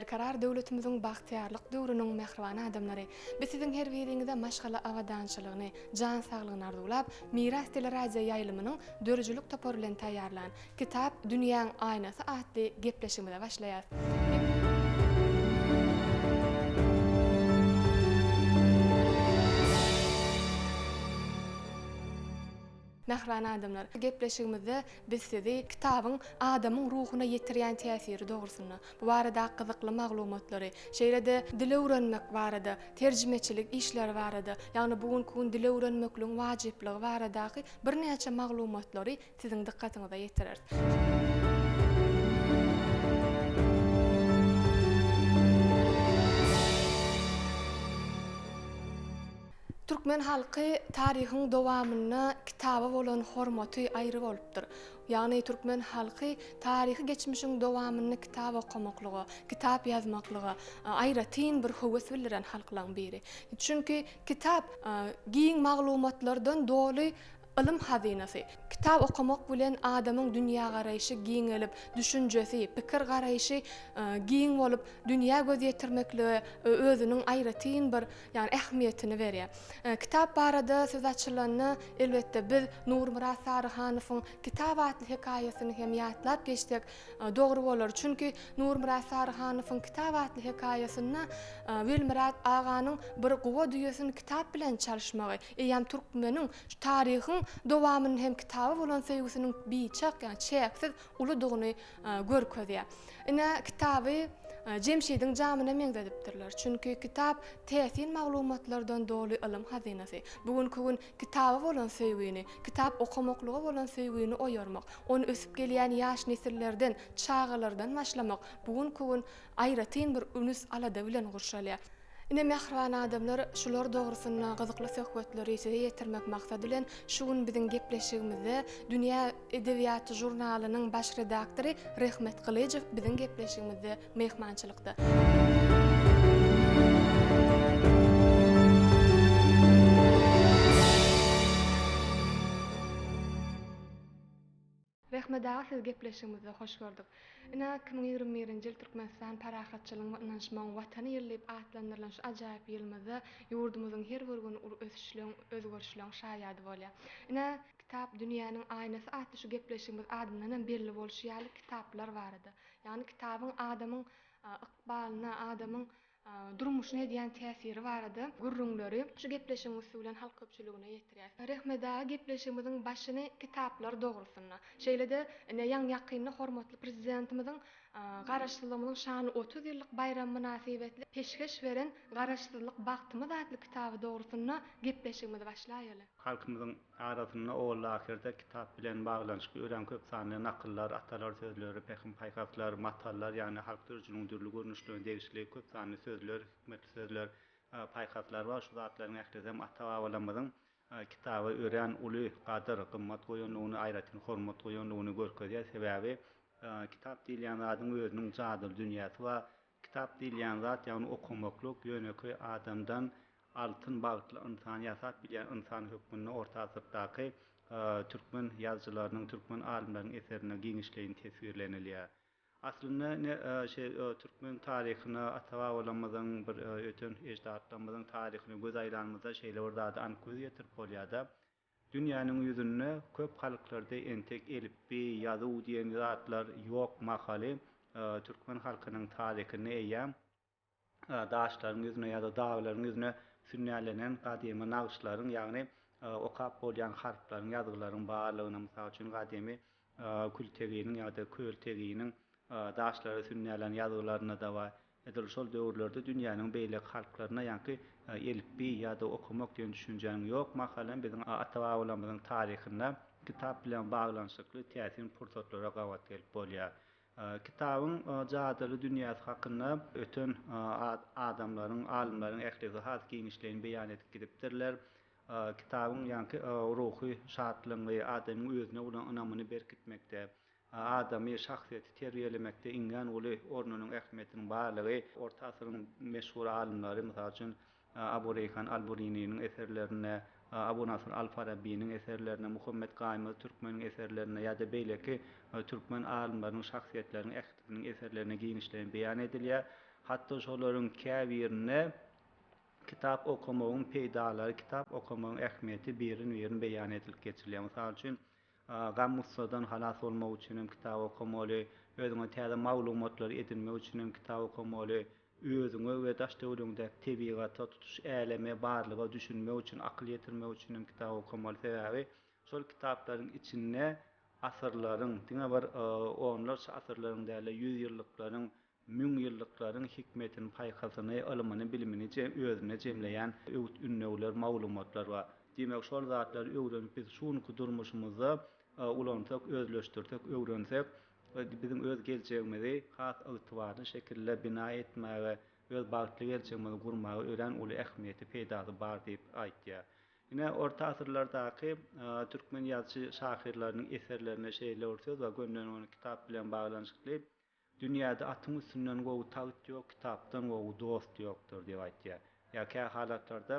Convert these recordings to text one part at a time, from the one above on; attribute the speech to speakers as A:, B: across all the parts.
A: Berkarar döwletimiziň bagtyýarlyk döwrüniň mähriban adamlary! Biz siziň her biriňize maşgala abadançylygyny, jan saglygyny arzuwlap, Miras teleradioýaýlymynyň döredijilik topary bilen taýýarlan Kitap, dünýäň aýnasy atly gepleşigimize başlaýarys. Mähriban adamlar, gepleşigimizde biz sizi kitabyň adamyň ruhuna ýetirýän täsiri dogrusynda, bu baradaky gyzykly maglumatlary, şeýle-de dil öwrenmek barada, terjimeçilik işleri barada, ýagny bu günki gün dil öwrenmekligiň wajyplygy baradaky birnäçe maglumatlary siziň dykgatyňyza ýetireris. Türkmen halky taryhyň dowamynda kitaba bolan hormaty aýry bolupdyr. Ýagny türkmen halky taryhy geçmişiň dowamynda kitap okamaklyga, kitap ýazmaklyga aýratyn bir höwes bildiren halklaryň biri. Çünki kitap giň maglumatlardan doly Ylym hazynasy. Kitap okamak bilen adamyň dünýägaraýşy giňelip, düşünjesi, pikir-garaýşy giň bolup, dünýä göz ýetirmeklige özüniň aýratyn bir, ýagny ähmiýetini berýär. Kitap barada söz açylanda, elbetde, biz Nurmyrat Saryhanowyň Kitap atly hekaýasyny hem ýatlap geçsek, dogry bolar. Çünki Nurmyrat Saryhanowyň Kitap atly hekaýasynda Welmyrat aganyň bir guba düýesini kitap bilen çalyşmagy, eýýäm türkmeniň şu taryhyň dowamynda hem kitaba bolan söýgüsiniň biçak, ýagny çäksiz uludygyny görkezýär. Ine, kitaby Jemşidiň jamyna meňzedipdirler. Çünki kitap täsin maglumatlardan doly ylym hazynasy. Bu günki gün kitaba bolan söýgini, kitap okamaklyga bolan söýgini oýarmak, ony ösüp gelýän ýaş nesillerden, çagalardan başlamak bu günki gün aýratyn bir ünüs-alada bilen gurşalýar. Ine, mähriban adamlar, şular dogrusynda gyzykly söhbetleri size ýetirmek maksady bilen, şu gün biziň gepleşigimizde Dünýä edebiýaty žurnalynyň baş redaktory Rehmet Gylyjow biziň gepleşigimizde myhmançylykda. Rehmet aga sizi gepleşigimizde hoş gördük. Ine, 2021-nji ýyl Türkmenistan parahatçylygyň we ynanyşmagyň Watany ýyly diýip atlandyrylan şu ajaýyp ýylymyzda ýurdumyzyň her bir güni uly ösüşleň, özgerişleň şaýady bolýar. Ine, Kitap dünýäniň aýnasy atly şu gepleşigimiz adyndan hem belli bolşy ýaly kitaplar barada. Ýagny kitabyň adamyň ykbalyna, adamyň durmuşyna edýän täsiri barada gürrüňleri şu gepleşigiň üsti bilen halk köpçüligine ýetirýäris. Rehmet aga gepleşigimiziň başyny kitaplar dogrusynda, şeýle-de ine ýaňy-ýakynda hormatly Prezidentimiziň Garaşsyzlygymyzyň şanly 30 ýyllyk baýramy mynasybetli peşgeş beren Garaşsyzlyk bagtymyz atly kitaby dogrusynda gepleşigimizi başlaýaly.
B: Halkymyzyň arasynda owal-ahyrda kitap bilen baglanyşykly örän köp sanly nakyllar, atalar sözleri, pähim-paýhaslar, matallar, ýagny halk döredijiliginiň dürli görnüşlerine degişli köp sanly sözler, hikmetli sözler, paýhaslar bar. Şu zatlaryň ählisem ata-babalarymyzyň kitaba örän uly gadyr, gymmat goýandygyny, aýratyn hormat goýandygyny görkezýär. Sebäbi kitap diýilýän zadyň özüniň jadyly dünýäsi bar. Kitap diýilýän zat, ýagny okamaklyk ýönekeý adamdan altyn bagtly ynsan ýasap bilýän ynsan hökmünde orta asyrdaky türkmen ýazyjylarynyň, türkmen alymlarynyň eserinde giňişleýin teswirlenilýär. Aslynda ine şeý türkmen taryhyna, ata-babalarymyzyň, bir öten eždatlarymyzyň taryhyna göz aýlanymyzda şeýle bir zada anyk göz ýetirip bolýar-da. Dünýäniň ýüzünde köp halklarda entek elipbiý, ýazuw diýen zatlar ýok mahaly türkmen halkynyň taryhynda eýýäm daşlaryň ýüzüne ýa-da daglaryň ýüzüne sünnälenen gadymy nagyşlaryň, ýagny okap bolýan harplaryň, ýazgylaryň barlygyna, mysal üçin, gadymy Külteginiň ýa-da Költeginiň daşlara sünnälän ýazgylarynda-da bar. Edil şol döwürlerde dünýäniň beýleki halklarynda ýaňky elipbiý ýa-da okamak diýen düşünjäniň ýok mahalam biziň ata-babalarymyzyň taryhynda kitap bilen baglanyşykly täsin pursatlara gabat gelip bolýar. Kitabyň jadyly dünýäsi hakynda öten adamlaryň, alymlaryň ählisi has giňişleýin beýan edip gidipdirler. Kitabyň ýaňky ruhy şatlygyňy, adamyň özüne bolan ynamyny berkitmekde, adamy, şahsyýeti terbiýelemekde iňňän uly ornunyň, ähmiýetiniň barlygy orta asyryň meşhur alymlary, mysal üçin, Abu Reýhan al-Burininiň eserlerinde, Abu Nasr al-Farabynyň eserlerinde, Muhammet Gaýmaz Türkmeniň eserlerinde ýa-da beýleki türkmen alymlarynyň, şahsyýetleriniň ählisiniň eserlerinde giňişleýin beýan edilýär. Hatda şolaryň käbirinde kitap okamagyň peýdalary, kitap okamagyň ähmiýeti birin-birin beýan edilip geçilýär. Mysal üçin, gam-gussadan halas bolmak üçin hem kitap okamaly, özüňe täze maglumatlary edinmek üçin hem kitap okamaly, özüňe we daş-töweregiňdäki tebigata, tutuş äleme, barlyga düşünmek üçin, akyl ýetirmek üçin hem kitap okamaly. Sebäbi şol kitaplaryň içinde asyrlaryň, diňe bir onlarça asyrlaryň däl-de, ýüzýyllyklaryň müňýyllyklaryň hikmetini, paýhasyny, ylmyny, bilimini özünde jemleýän öwüt-ündewler, maglumatlar bar. Diýmek, şol zatlary öwrenip biz şu günki durmuşymyzda ulansak, özleşdirsek, öwrensek, biziň öz geljegimizi has ygtybarly şekilde bina etmäge, öz bagtly geljegimizi gurmaga örän uly ähmiýeti, peýdasy bar diýip aýtýar. Ine, orta asyrlardaky türkmen ýazyjy-şahyrlarynyň eserlerinde şeýle bir söz bar, gönden-göni kitap bilen baglanyşykly, Dünýäde atyň üstünden gowy tagt ýok, kitapdan gowy dost ýokdur diýip aýtýar. Ýa kä halatlarda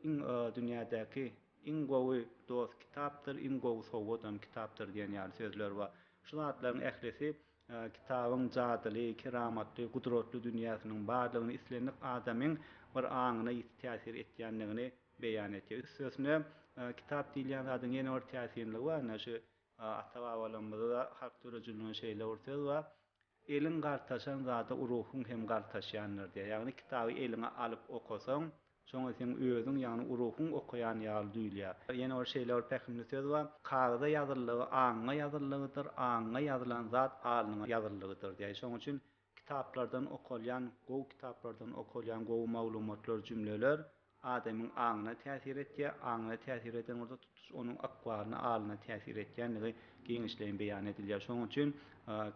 B: iň dünýädäki iň gowy dost kitapdyr, iň gowy sowgadam kitapdyr diýen ýaly sözler bar. Şu zatlaryň ählisi kitabyň jadyly, keramatly, gudratly dünýäsiniň barlygyny islendik adamyň bir aňyna ýiti täsir etýändigini beýan etýär. Üstesine kitap diýilýän zadyň ýene bir täsinligi bar, ine şu Ata-babalarymyzda halk döredijiliginde şeýle bir söz bar, Eliň galtaşan zada uruhyň hem galtaşýandyr diýýär. Ýagny kitaby eliňe alyp okasaň, şoňa seň özüň, ýagny uruhyň okaýan ýaly duýulýar. Ýene bir şeýle bir pähimli söz bar, Kagyza ýazyldygy aňyňa ýazyldygydyr, aňyňa ýazylan zat alnyňa ýazyldygydyr diýýär. Şonuň üçin kitaplardan okalýan, gowy kitaplardan okalýan gowy maglumatlar, jümleler adamyň aňyna täsir etýär, aňyna täsir eden bolsa tutuş onuň ykbalyna, alyna täsir etýändigi giňişleýin beýan edilýär. Şonuň üçin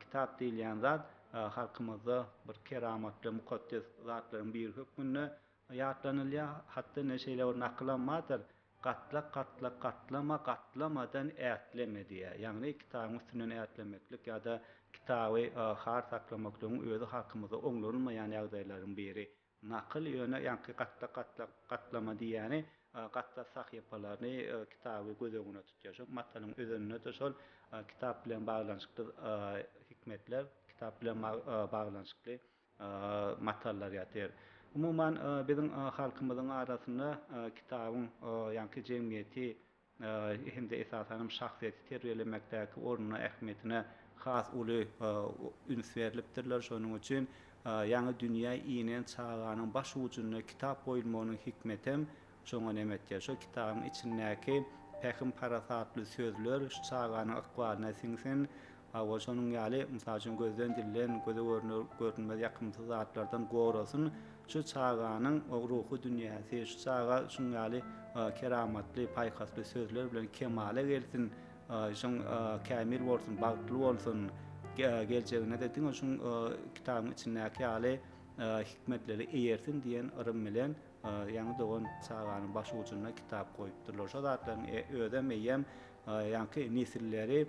B: kitap diýilýän zat halkymyzda bir keramatly, mukaddes zatlaryň biri hökmünde ýatlanylýar. Hatda ine şeýle bir nakylam bardyr, Gatlak-gatlak gatlama, gatlamadan ätleme diýýär. Ýagny kitabyň üstünden ätlemeklik ýa-da kitaby har saklamaklygyň özi halkymyzda oňlanylmaýan ýagdaýlaryň biri. Nakyl ýöne ýaňky gatlak-gatlak gatlama diýýäni gatlak sahypalaryny kitaby göz öňüne tutýar. Şol matalyň özeninde-de şol kitap bilen baglanyşykly hikmetler, kitap bilen baglanyşykly matallar ýatyr. Umuman, biziň halkymyzyň arasynda kitabyň ýaňky jemgyýeti hem-de esasanam şahsyýeti terbiýelemekdäki ornuna, ähmiýetine has uly üns berlipdirler. Şonuň üçin ýaňy dünýä inen çaganyň baş ujunda kitap goýulmagynyň hikmetem şoňa nem etýär. Şol kitabyň içindäki pähim-parasatly sözler şu çaganyň ykbalyna siňsin, Hawa, şonuň ýaly, mysal üçin, gözden-dilden, göze görner, görünmez ýakymsyz zatlardan gorasyn, şu çaganyň ruhy dünýäsi, şu çaga şuň ýaly keramatly, paýhasly sözler bilen kemala gelsin, şoň kämil bolsun, bagtly bolsun, geljeginde-de diňe şuň kitabyň içindäki ýaly hikmetlere eýersin diýen yrym bilen ýaňy dogan çaganyň başujunda kitap goýupdyrlar. Şo zatlaryň özem eýýäm ýaňky nesilleri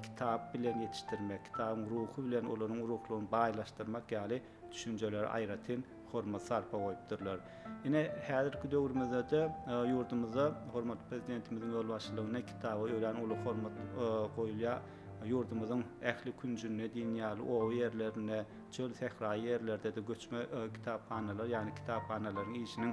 B: kitap bilen ýetişdirmek, kitabyň ruhy bilen olaryň ruhlugyny baýlaşdyrmak ýaly düşünjelere aýratyn hormat-sarpa goýupdyrlar. Ine, häzirki döwrümizde-de ýurdumyzda hormatly Prezidentimiziň ýolbaşçylygynda kitaba örän uly hormat goýulýar. Ýurdumyzyň ähli künjünde diýen ýaly oba ýerlerinde, çöl-sähraýy ýerlerde-de göçme kitaphanalar, ýagny kitaphanalaryň işiniň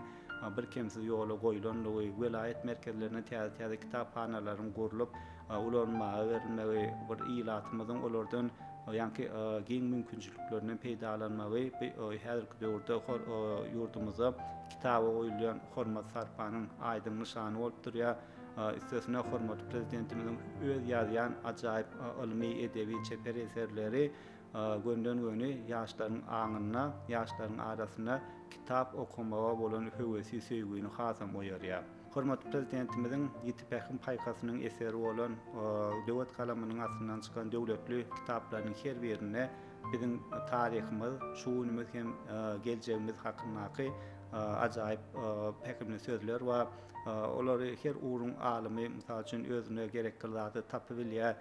B: birkemsiz ýola goýlandygy, welaýat merkezlerinde täze-täze kitaphanalaryň gurlup, ulanmaga berilmegi, bir ilatymyzyň olardan ýaňky giň mümkinçiliklerinden peýdalanmagy bu häzirki döwürde ýurdumyzda kitaba goýulýan hormat-sarpanyň aýdyň nyşany bolup durýar. Üstesine hormatly Prezidentimiziň öz ýazýan ajaýyp ylmy, edebi, çeper eserleri gönden-göni ýaşlaryň aňynda, ýaşlaryň arasynda kitap okamaga bolan höwesi, söýgüni hasam oýarýar. Hormatly Prezidentimiziň ýiti pähim-paýhasynyň eseri bolan Döwet galamynyň astyndan çykan döwletli kitaplarynyň her birinde biziň taryhymyz, şu günümiz hem geljegimiz hakyndaky ajaýyp pähimli sözler bar. Olary her ugruň alymy, mysal üçin, özüne gerekli zady tapybilýär.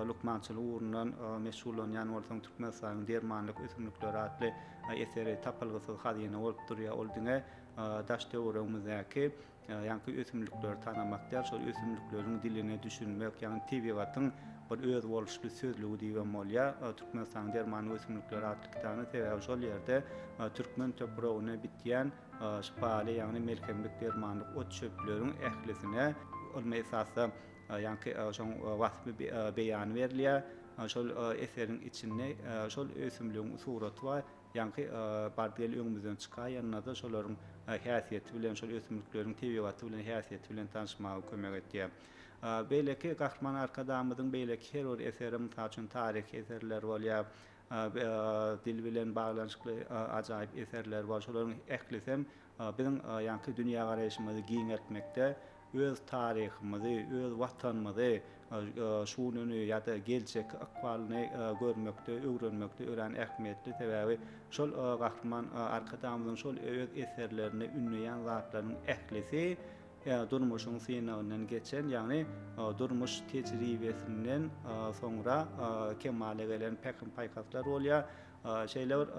B: Lukmançylyk ugrundan meşgullanýan bolsaň, Türkmenistanyň dermanlyk ösümlikleri atly eseri tapylgysyz hazyna bolup durýar. Ol diňe daş-töweregimizdäki ýaňky ösümlikleri tanamak däl, şol ösümlikleriň diline düşünmek, ýagny tebigatyň bir özboluşly sözlügi diýibem bolýar. Türkmenistanyň derman ösümlikleri atly kitabyny, sebäbi şol ýerde türkmen topragynda bitýän şypaly, ýagny melhemlik dermanlyk ot-çöpleriň ählisine ylmy esasda ýaňky şoň waspy beýany berilýär. Şol eseriň içinde şol ösümligiň suraty bar. Ýaňky bardy-geldi öňümizden çykaýanda-da şolaryň häsiýeti bilen, şol ösümlikleriň tebigaty bilen, häsiýeti bilen tanyşmaga kömek edýär. Beýleki Gahryman Arkadagymyzyň beýleki her bir eseri, mysal üçin, taryhy eserler bolýar, dil bilen baglanyşykly ajaýyp eserler bar. Şolaryň ählisem biziň ýaňky dünýägaraýşymyzy giňeltmekde, öz taryhymyzy, öz Watanymyzy, şu gününi ýa-da geljekki ykbalyny görmekde, öwrenmekde örän ähmiýetli. Sebäbi şol Gahryman Arkadagymyzyň şol öz eserlerinde ündeýän zatlarynyň ählisi durmuşyň synagyndan geçen, ýagny durmuş tejribesinden soňra kemala gelen pähim-paýhaslar bolýar. Şeýle bir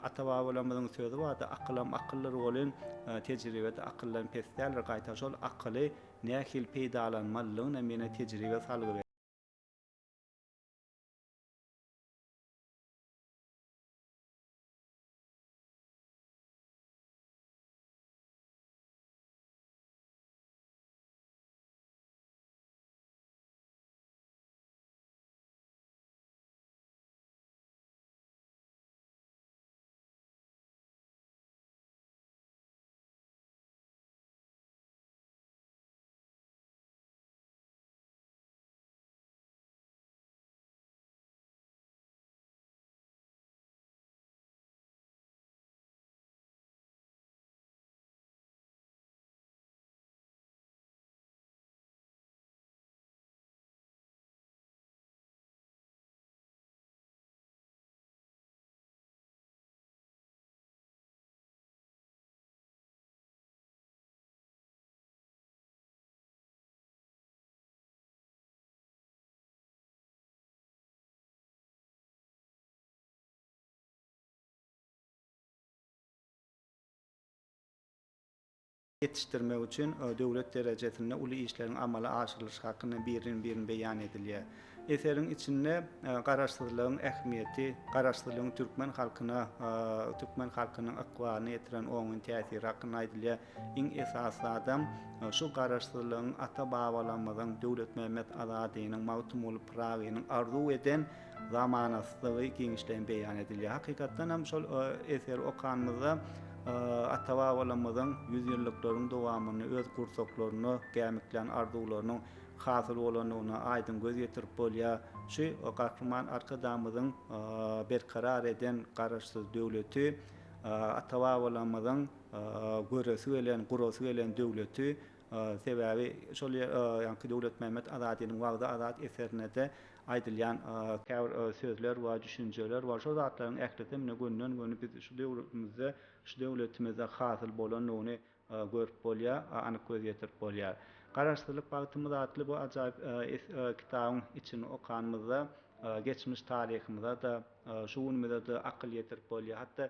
B: ata-babalarymyzyň sözi bardy, Akylam akyldyr welin, tejribe-de akyldan pes däldir. Gaýta şol akyly nähili peýdalanmalydygyny mene tejribe salgy berýär. Ýetişdirmek üçin döwlet derejesinde uly işleriň amala aşyrylyşy hakynda birin-birin beýan edilýär. Eseriň içinde Garaşsyzlygyň ähmiýeti, Garaşsyzlygyň türkmen halkyna, türkmen halkynyň ykbalyna ýetiren oňyn täsiri hakynda aýdylýar. Iň esasy zadam şu Garaşsyzlygyň ata-babalarymyzyň, Döwletmämmet Azadynyň, Magtymguly Pyragynyň arzuw eden zamanasydygy giňişleýin beýan edilýär. Hakykatdan hem şol eseri okanymyzda ata-babalarymyzyň ýüzýyllyklaryň dowamynda öz gursaklarynda gämiklän arzuwlarynyň hasyl bolandygyna aýdyň göz ýetirip bolýar. Şu Gahryman Arkadagymyzyň berkarar eden Garaşsyz döwleti ata-babalarymyzyň göresi gelen, gurasy gelen döwleti Sebäbi şol ýaňky Döwletmämmet Azadynyň Wagzy-Azat eserinde-de aýdylýan käbir sözler bar, düşünjeler bar. Şol zatlaryň ählisi ine gönden-göni biz şu döwrümizde, şu döwletimizde hasyl bolandygyny görüp bolýar, anyk göz ýetirip bolýar. Garaşsyzlyk bagtymyz atly bu ajaýyp kitabyň içini okanymyzda geçmiş taryhymyza-da, şu günümize-de akyl ýetirip bolýar. Hatda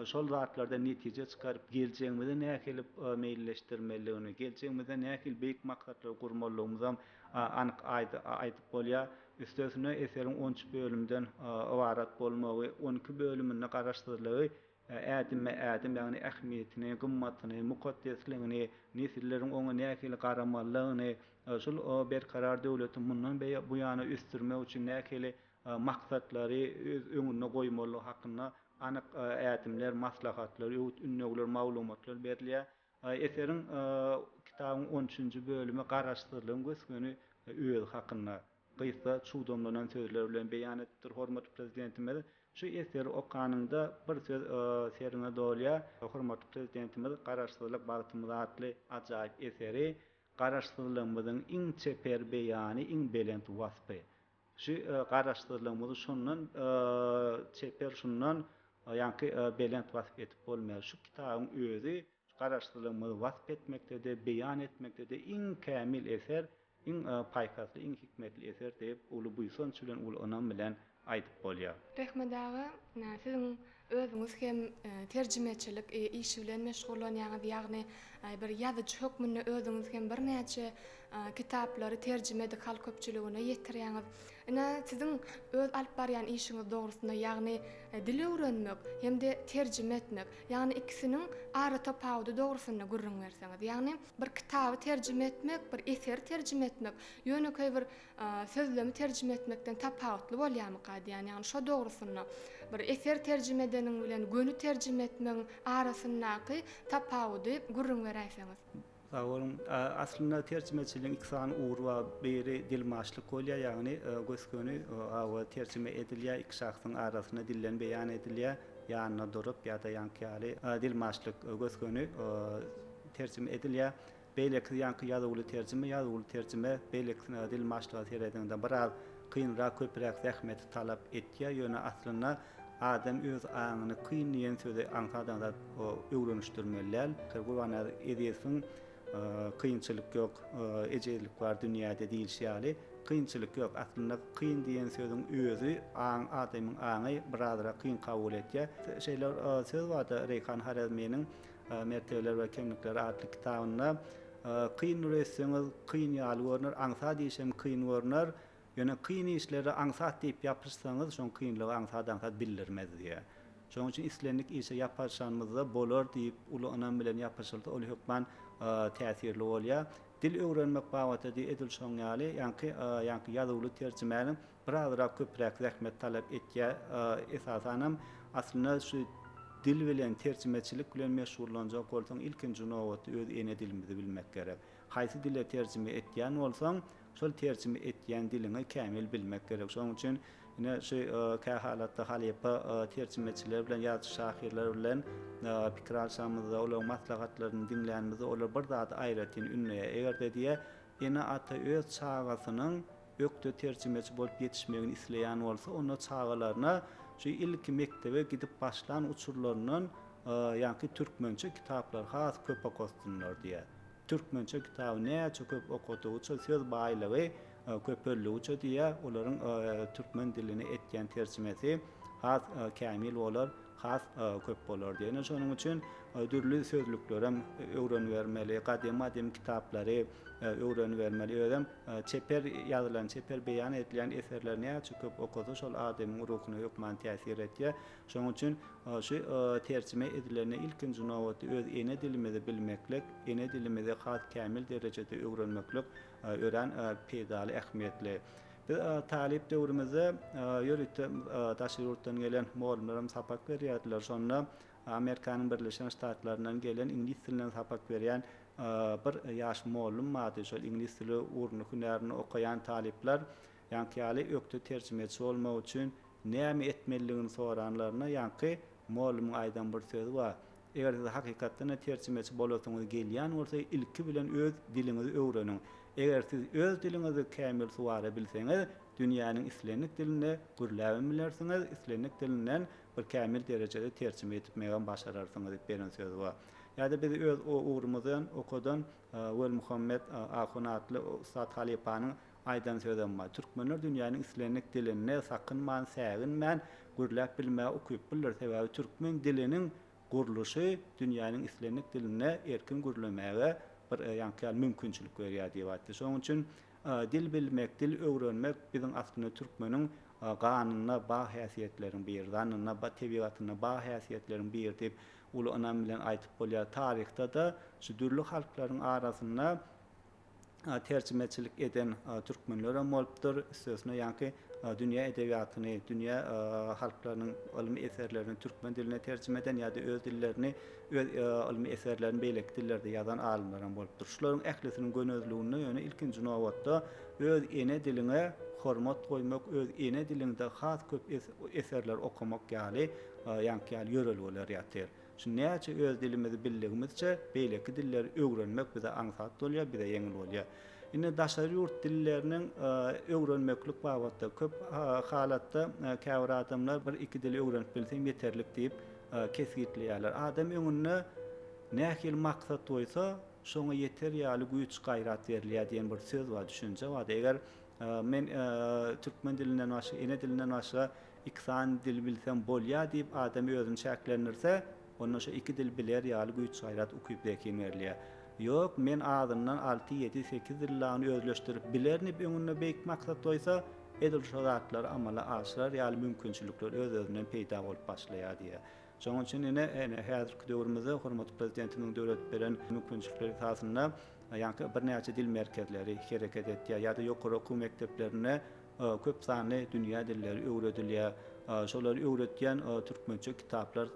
B: Şol zatlardan netije çykaryp, geljegimizi nähili meýilleşdirmelidigini, geljegimizde nähili beýik maksatlary gurmalydygymyzam anyk aýdyp bolýar. Üstesine, eseriň on üç bölümden ybarat bolmagy, 12 bölüminde Garaşsyzlygy ädimme-ädim, ýagny ähmiýetini, gymmatyny, mukaddesligini, nesilleriň oňa nähili garamalydygyny, şul berkarar döwleti mundan buýana ösdürmek üçin nähili maksatlary öz öňünde goýmalydygy hakynda anyk ädimler, maslahatlar, öwüt-ündewler, maglumatlar berilýär. Eseriň kitabyň on üçünji bölümi Garaşsyzlygyň gös-göni özi hakynda gysga, çugdamlanan sözler bilen beýan edipdir hormatly Prezidentimiz. Şu eseri okanyňda bir söz seriňe dolýar, hormatly Prezidentimiz Garaşsyzlyk bagtymyz atly ajaýyp eseri Garaşsyzlygymyzyň iň çeper beýany, iň belent waspy. Şu Garaşsyzlygymyzy şondan çeper, şundan ýaňky belent wasp edip bolmaýar. Şu kitabyň özi Garaşsyzlygymyzy wasp etmekde-de, beýan etmekde-de iň kämil eser, iň paýhasly, iň hikmetli eser diýip, uly buýsanç bilen, uly ynam bilen aýdyp bolýar.
A: Rehmet aga, siziň. Özüňiz hem terjimeçilik işi bilen meşgullanýaňyz, ýagny bir ýazyjy hökmünde özüňiz hem birnäçe kitaplary terjime edip halk köpçüligine ýetirýäňiz. Ine, siziň öz alyp barýan işiňiz dogrusynda, ýagny dil öwrenmek hem-de terjime etmek, ýagny ikisiniň aratapawudy dogrusynda gürrüň berseňiz. Ýagny bir kitaby terjime etmek, bir eseri terjime etmek ýönekeý bir sözlemi terjime etmekden tapawutly bolýarmyka diýýän. Ýagny şo dogrusynda bir eser terjime edeniň bilen göni terjime etmegiň arasyndaky tapawudy gürrüň beräýseňiz.
B: Sag boluň. Aslynda terjimeçiligiň iki sany ugry bar. Biri dilmaçlyk bolýar, ýagny gös-göni hawa terjime edilýär, iki şahsyň arasynda dilden beýan edilýär, ýanynda durup ýa-da ýaňky ýaly dilmaçlyk gös-göni terjime edilýär. Beýlekisi ýaňky ýazuwly terjime, ýazuwly terjime beýlekisine dilmaçlyga seredeniňde biraz kynrak, köpräk zähmeti talap etýär, ýöne aslynda adam öz aňyny kyn diýen söze aňsat-aňsat öwrenişdirmeli däl. Gurbannazar Ezizowyň Kynçylyk ýok, ejizlik bar dünýäde diýlişi ýaly, kynçylyk ýok. Aslynda kyn diýen sözüň özi aň, adamyň aňy birazrak kyn kabul etýär. Şeýle söz barda Reýhan Horezminiň Mertebeler we kemlikler atly kitabynda Kyn etseňiz kyn ýaly görner, aňsat işem kyn görner, ýöne kyn işlere aňsat diýip ýapyşsaňyz, şoň kynlygy aňsat-aňsat bildirmez diýýär. Şonuň üçin islendik işe ýapyşanymyzda bolar diýip uly ynam bilen ýapyşylsa, ol hökman täsirli bolýar. Dil öwrenmek babatda diý edil şoň ýaly, ýaňky ýaňky ýazuwly terjimäniň Birazrak köpräk zähmet talap etýär. Esasanam aslynda şu dil bilen, terjimeçilik bilen meşgullanjak bolsaň ilkinji nobatda öz ene dilimizi bilmek gerek. Haýsy dile terjime etýän bolsaň, şol terjime etýän diliňi kämil bilmek gerek. Şonuň üçin ine şu kähalatda halypa terjimeçiler bilen, ýazyjy-şahyrlar bilen pikir alşamyzda, olaryň maslahatlaryny diňlänimizde olar bir zady aýratyn ündeýär. Eger-de diýýär, ene-ata öz çagasynyň ökde terjimeçi bolup ýetişmegini isleýän bolsa, onda çagalaryna şu ilki mekdebe gidip başlan uçurlaryndan ýaňky türkmençe kitaplary has köp okatsynlar diýýär. Türkmençe kitaby näçe köp okadygyça söz baýlygy köpeldigiçe diýýär, olaryň türkmen diline etýän terjimesi has kämil bolar, has köp bolar diýýär. Ine şonuň üçin dürli sözlüklerem öwrenibermeli, gadym-gadym kitaplary öwrenibermeli. Özem çeper ýazylan, çeper beýan edilen eserler näçe köp okasa, şol adamyň ruhuna hökman täsir etýär. Şonuň üçin şu terjime edilende ilkinji nobatda öz ene dilimizi bilmeklik, ene dilimizi has kämil derejede öwrenmeklik örän peýdaly, ähmiýetli. Biz talyp döwrümizde ýörite daşary ýurtdan gelen mugallymlaram sapak berýärdiler. Şonda Amerikanyň Birleşen Ştatlaryndan gelen iňlis dilinden sapak berýän Bir ýaş mollum bardy, şol iňlis dili ugruny hünärini okaýan talyplar ýaňky ýaly ökde terjimeçi bolmak üçin näme etmelidigini soranlarynda ýaňky mollumyň aýdan bir sözi bar, Eger siz hakykatdan-da terjimeçi bolasyňyz gelýän bolsa ilki bilen öz diliňizi öwreniň. Eger siz öz diliňizi kämil suwara bilseňiz, dünýäniň islendik dilinde gürläbem bilersiňiz, islendik dilinden bir kämil derejede terjime etmegem başararsyňyz diýip beren sözi bar. Ýa-da bizi öz ugrumyzdan okadan Welmuhammet ahun atly ussat halypanyň aýdan sözem bar. Türkmenler dünýäniň islendik dilinde sakynman, säginmän gürläp bilmäge ukyplydyr. Sebäbi türkmen diliniň gurluşy dünýäniň islendik dilinde erkin gürlemäge bir ýaňky ýaly mümkinçilik berýär diýip aýtdy. Şonuň üçin dil bilmek, dil öwrenmek biziň aslynda türkmeniň ganynda bar häsiýetleriň biri, zanynda, tebigatynda bar häsiýetleriň biri diýip uly ynam bilen aýdyp bolýar. Taryhda-da şu dürli halklaryň arasynda terjimeçilik eden türkmenlerem bolupdyr. Üstesine ýaňky dünýä edebiýatyny, dünýä halklarynyň ylmy eserlerini türkmen diline terjime eden ýa-da öz dillerini, öz ylmy eserlerini beýleki dillerde ýazan alymlaram bolupdyr. Şularyň ählisiniň gönezliginde ýöne ilkinji nobatda öz ene diliňe hormat goýmak, öz ene diliňde has köp eserleri okamak ýaly ýaňky ýaly ýörelgeler ýatyr. Şu näçe öz dilimizi bildigimizçe, beýleki dilleri öwrenmek bize aňsat bolýar, bize ýeňil bolýar. Indi daşary ýurt dilleriniň öwrenmeklik babatda köp halatda käbir adamlar bir-iki dili öwrenip bilsem ýeterlik diýip kesgitleýärler. Adam öňünde nähili maksat goýsa, şoňa ýeter ýaly güýç-gaýrat berilýär diýen bir söz bar, düşünje bar. Eger. Men türkmen dilinden başga, ene dilinden başga iki sany dil bilsem bolýar diýip adam özüni çäklendirse, onda şo iki dil biler ýaly güýç-gaýrat, ukyp-zehin berilýär. Ýok, men azyndan alty, ýedi, sekiz dil dagyny özleşdirip bilerin diýip öňünde beýik maksat goýsa, edil şo zatlary amala aşyrar ýaly mümkinçilikler öz-özünden peýda bolup başlaýar diýýär. Şonuň üçin ine, ine häzirki döwrümizde hormatly Prezidentimiziň döredip beren mümkinçilikleri esasynda ýaňky birnäçe dil merkezleri hereket etýär ýa-da ýokary okuw mekdeplerinde köp sanly dünýä dilleri öwredilýär. Şolary öwretýän türkmençe kitaplar